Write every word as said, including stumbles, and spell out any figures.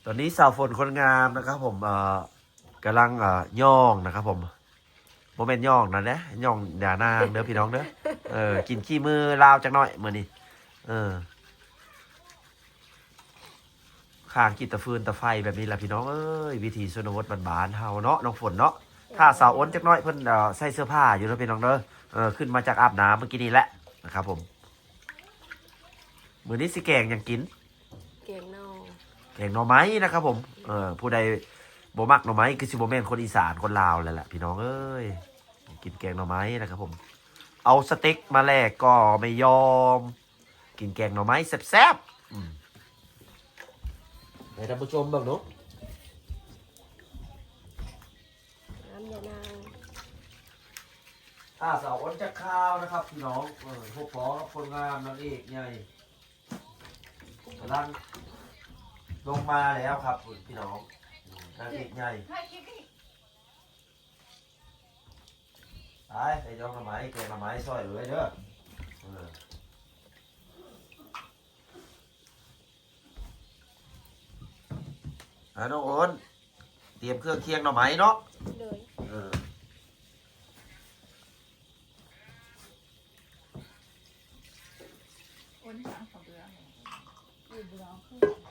ตอนนี้สาวฝนคนงามนะครับผม เอ่อกำลังเอ่อย่องนะครับผม บ่แม่นย่องนะเด้ ย่องอย่านางเด้อพี่น้องเด้อ เออ กินขี้มือลาวจักหน่อยมื้อนี้ เออ ข้างกินตะฟืนตะไฟแบบนี้ล่ะพี่น้องเอ้ย วิถีชนบทบ้านๆเฮาเนาะ น้องฝนเนาะ ถ้าสาวอ้นจักหน่อยเพิ่นเอ่อใส่เสื้อผ้าอยู่เนาะพี่น้องเด้อ เออ ขึ้นมาจากอาบน้ำเมื่อกี้นี้แหละนะครับผม มื้อนี้สิแกงหยังกิน แกงหน่อ แกงหน่อไม้นะครับผม เออ ผู้ใดบ่มักหน่อไม้คือสิบ่แม่นคนอีสานคนลาวแล้วแหละพี่น้องเอ้ย กินแกงหน่อไม้นะครับผม เอาสเต็กมาแลกก็ไม่ยอม กินแกงหน่อไม้แซ่บๆอืมให้ท่านผู้ชมเบิ่งเนาะ น้ำยานาง ถ้าสาวอ้นจะข้าวนะครับพี่น้อง เออ พบพอกับคนงามนางเอกใหญ่กำลังลงมาแล้วครับพี่น้อง นางเอกใหญ่ ไปไปยองหน่อไม้แกงหน่อไม้ซอยเลยเด้อ เออ อ่ะน้องโอนเตรียมเครื่องเคียงหน่อไม้เนาะ เลย เออ อ้นสั่งของเดือน อยู่บล็อก